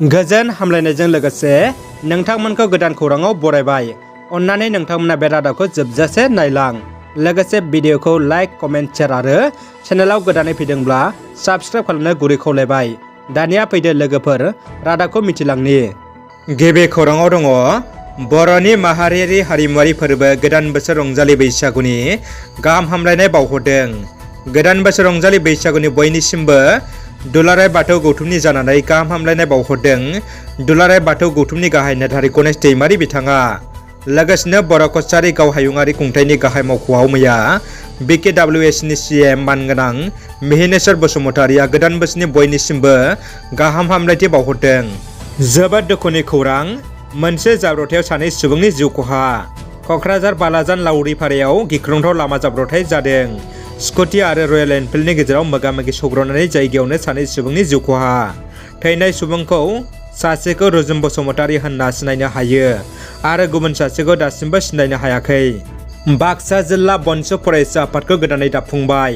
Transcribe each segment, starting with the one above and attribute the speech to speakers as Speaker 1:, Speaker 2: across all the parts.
Speaker 1: गोजोन हामलायनायजों लोगोसे नोंथांमोनखौ गोदान खौराङाव बरायबाय। अन्नानै नोंथांमोना बे रादाबखौ जोबजासे नायलां। लोगोसे भिडिअखौ लाइक, कमेन्ट, शेयार आरो चेनेलाव गोदानै फैदोंब्ला साबस्क्राइब खालामनो गुरै खावलायबाय। दानिया फैदो लोगोफोर रादाबखौ मिथिलांनि। गिबि खौराङाव दङ बर'नि माहारियारि हारिमुवारि फोरबो गोदान बोसोर रंजालि बैसागुनि गाहाम हामलायनाय बावहरदों। गोदान बोसोर रंजालि बैसागुनि बयनिसिमबो दुलाराय बाथौ गौथुमनि जानानै गाहाम हामलायनाय बावहरदों दुलाराय बाथौ गौथुमनि गाहाय नेहाथारि गणेश दैमारि बिथाङा। लोगोसेनो बर' कछारी गावहायुङारि खुंथायनि गाहाय मावख'आव मैया BTRखनि CM मानगोनां मिहिनेश्वर बसुमतारिया गोदान बोसोरनि बयनिसिमबो गाहाम हामलायथि बावहरदों। जोबोद दुखुनि खौरां, मोनसे जाब्रबथायाव सानै सुबुंनि जिउ खहा। क'क्राझार बालाजान लावरिपारायाव गिख्रंथाव लामा जाब्रबथाय जादों। स्कुटि आरो रयेल एनफिल्डनि गेजेराव मोगा-मोगि सौग्रावनानै जायगायावनो सानै सुबुंनि जिउ खहा। थैनाय सुबुंखौ सासेखौ रुजुम बसुमतारि होनना सिनायनो हायो आरो गुबुन सासेखौ दासिमबो सिनायनो हायाखै। बाक्सा जिल्ला बनसु फरायसा आफादखौ गोदानै दाफुंबाय।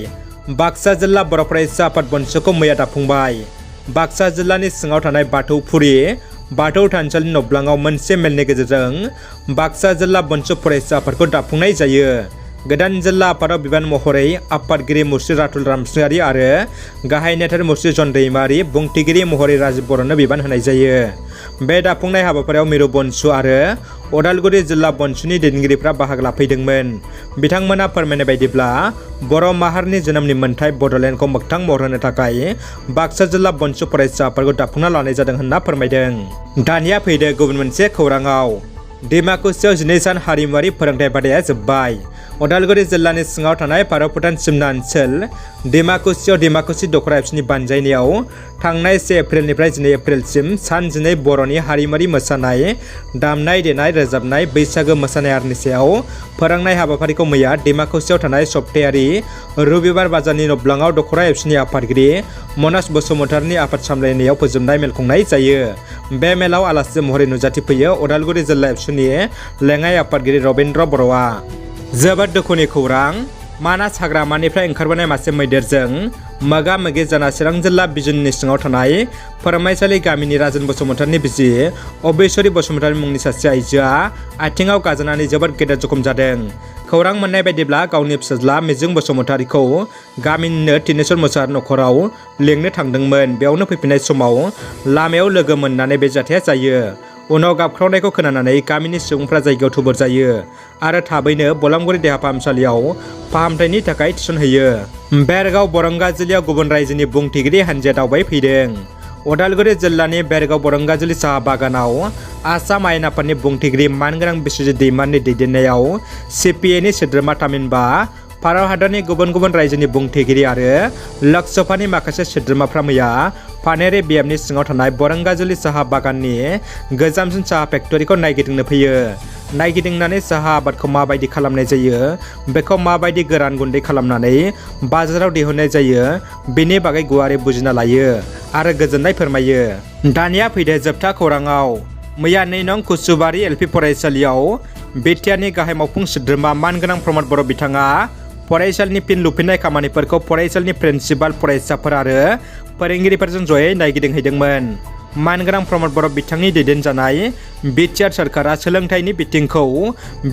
Speaker 1: बाक्सा जिल्ला बर' फरायसा आफाद बनसुखौ मैया दाफुंबाय। बाक्सा जिल्लानि सिङाव थानाय बाथौफुरि बाथौ थानसालिनि नब्लाङाव मोनसे मेलनि गेजेरजों बाक्सा जिल्ला बनसु फरायसा आफादखौ दाफुंनाय जायो। गोदान जिल्ला आफादाव बिबान महरै आफादगिरि मुस्रि राथुल रामसिंहारि आरो गाहाय नेहाथारि मुस्रि जन दैमारि, बुंथिगिरि महरै राजिब बर'नो बिबान होनाय जायो। बे दाफुंनाय हाबाफारियाव मिरु बनसु आरो उदालगुरि जिल्ला बनसुनि दैदेनगिरिफ्रा बाहागो लाफैदोंमोन। बिथांमोना फोरमायनाय बायदिब्ला बर' माहारिनि जोनोमनि मोन्थाय बड'लेण्डखौ मोगथां महर होनो थाखाय बाक्सा जिल्ला बनसु फरायसा आफादखौ दाफुंना लानाय जादों होनना फोरमायदों। दानिया फैदो गुबुन मोनसे खौराङाव। डिमाकुसियाव 12 सान हारिमुवारि फोरोंथाय बादाया जोब्बाय। उदालगुरि जिल्लानि सिङाव थानाय भारत-भुटान सिमना ओनसोल डिमाकुसियाव डिमाकुसि दखरा एबसुनि बानजायनायाव थांनाय 1 एप्रिलनिफ्राय 12 एप्रिलसिम सान 12 बर'नि हारिमुवारि मोसानाय, दामनाय देनाय, रोजाबनाय, बैसागो मोसानाय आरिनि सायाव फोरोंनाय हाबाफारिखौ मैया डिमाकुसियाव थानाय सप्तायारि रबिबार बाजारनि नब्लाङाव दखरा एबसुनि आफादगिरि मनज बसुमतारिनि आफाद सामलायनायाव फोजोबनाय मेल खुंनाय जायो। बे मेलाव आलासि महरै नुजाथिफैयो उदालगुरि जिल्ला एबसुनि लेङाइ आफादगिरि रबिन्द्र बर'आ। जोबोद दुखुनि खौरां, मानास हाग्रामानिफ्राय ओंखारबोनाय मासे मैदेरजों मोगा-मोगि जाना चिरां जिल्ला बिजननि सिङाव थानाय फोरमायसालि गामिनि राजन बसुमतारिनि बिसि अबेश्वरी बसुमतारि मुंनि सासे आइजोआ आथिङाव गाजानानै जोबोद गेदेर जखम जादों। खौरां मोननाय बायदिब्ला गावनि फिसाज्ला मिजिं बसुमतारिखौ गामिनिनो तिनेश्वर मोसाहारि नखराव लिंनो थांदोंमोन। बेयावनो फैफिननाय समाव लामायाव लोगो मोननानै बे जाथाया जायो। उनाव गाबख्रावनायखौ खोनानानै गामिनि सुबुंफ्रा जायगायाव थुबुर जायो आरो थाबैनो बलामगुरि देहा फाहामसालियाव फाहामथायनि थाखाय थिसनहैयो। बेरगाव बरंगाजुलियाव गुबुन रायजोनि बुंथिगिरि हानजाया दावबायफैदों। उदालगुरि जिल्लानि बेरगाव बरंगाजुलि साहा बागानाव आसाम आयेन आफादनि बुंथिगिरि मानगोनां बिस्वजित दैमारिनि दैदेननायाव CPAनि सोद्रोमा थामहिनबा भारत हादरनि गुबुन गुबुन रायजोनि बुंथिगिरि आरो लोकसभानि माखासे सोद्रोमाफ्रा मैया पानेरि BMनि सिङाव थानाय बरंगाजुलि साहा बागाननि गोजामसिन साहा फेक्टरिखौ नायगिदिंनो फैयो। नायगिदिंनानै साहा आबादखौ माबायदि खालामनाय जायो, बेखौ माबायदि गोरान गुन्दै खालामनानै बाजाराव दिहुननाय जायो, बेनि बागै गुवारै बुजिना लायो आरो गोजोननाय फोरमायो। दानिया फैदो जोबथा खौराङाव। मैया 2 नं कुसुबारि LP फरायसालियाव BTRनि गाहाय मावफुं सोद्रोमा मानगोनां प्रमद बर' बिथाङा फरायसालिनि फिन लुफिननाय खामानिफोरखौ फरायसालिनि प्रिन्सिपाल, फरायसाफोर आरो फोरोंगिरिफोरजों जयै नायगिदिंहैदोंमोन। मानगोनां प्रमद बर' बिथांनि दैदेनजानाय BTR सोरखारा सोलोंथाइनि बिथिंखौ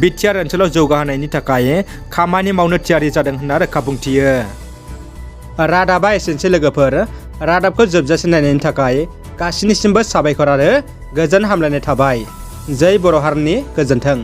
Speaker 1: BTR ओनसोलाव जौगाहोनायनि थाखाय खामानि मावनो थियारि जादों होनना रोखा बुंथियो। रादाबा एसेनोसै लोगोफोर। रादाबखौ जोबजासे नायनायनि थाखाय गासिनिसिमबो साबायखर आरो गोजोन हामलायनाय थाबाय। जै बर' हारिनि गोजोन्थों।